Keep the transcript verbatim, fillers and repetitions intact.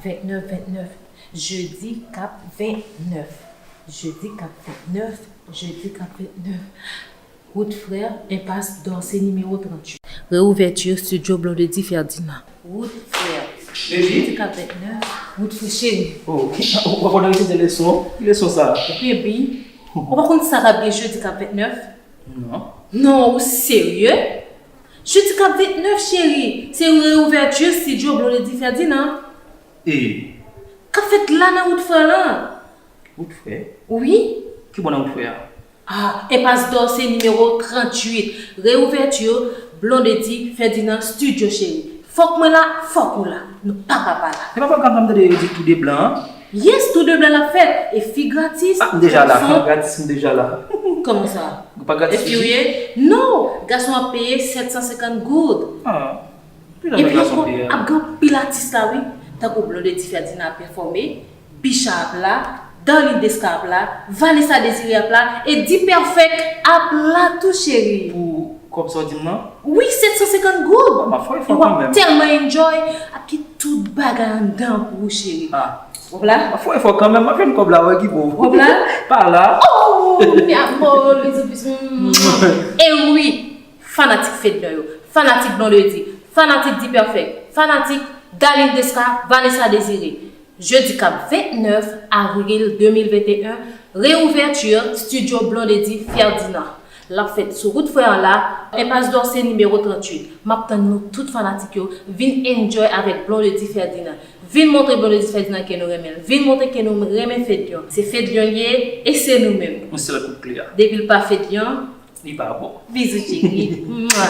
Ventnèf, ventnèf. Jedi k ap ventnèf. Jedi k ap ventnèf. Jedi k ap ventnèf. Wout Frè, enpas Dòse nimewo tranntuit. Reouvèti Studio Blondedy Ferdinand. Wout Frè. Jedi k ap ventnèf. Wout Frè cheri. Oh, w ap repete leson? Ki leson sa? Ou byen bi. Ou pa konn sa k ap gen jedi k ap ventnèf? Non. Non, ou serye? Jedi k ap ventnèf, cheri, se reouvèti Studio Blondedy Ferdinand. E? K ap fèt la nan Wout Frè lan. Wout Frè? Wi. Ki bò nan Wout Frè a? Ah, enpas Dòse nimewo tranntuit. Reouvèti Blondedy Ferdinand Studio, cheri. Fòk mwen la, fòk ou la. Nou pa ka pa la. Se pa pwogram sa m tande yo di tou de blan an? Yes, tou de blan l ap fèt. E fi gratis, ah, m deja la. Gratis, m deja la. Kòman sa? Ou pa gratis? E fi ou ye? Non, gason ap peye sèt san senkant goud. Ah. Epi ankò, ap gen anpil atis la wi, tankou Blondedy Ferdinand ap pèfòme, Bicha ap la, Darline Desca ap la, Vanessa Désiré ap la, e D-Perfect ap la tou, cheri. Pou kòb sa w di m nan? Wi, sèt san senkant goud. M ap fè efò kanmenm. E w ap tèlman enjoy, ap gen tout bagay anndan pou ou, cheri. Ah. W ap la? M ap fè efò kanmenm, m ap jwenn kòb la, wè ki bo. W ap la? Pa la. Oh, mi amor, les opus. E wi, fanatik Fedlion yo, fanatik Blondedy, fanatik D-Perfect, fanatik Darline Desca, Vanessa Désiré. Jedi k ap ventnèf avril de mil venteyen, reouvèti Studio Blondedy Ferdinand. L ap fèt sou Wout Frè an la, enpas Dòse nimewo tranntuit. M ap tann nou tout fanatik yo, vin enjoy avèk Blondedy Ferdinand. Vin montre Blondedy Ferdinand ke nou renmen l. Vin montre ke nou renmen Fedlion. Se Fedlion l ye e se nou menm. Yon sèl kout kle a. Depi l pa Fedlion, li pa bon. Bizou cheri. Mwa.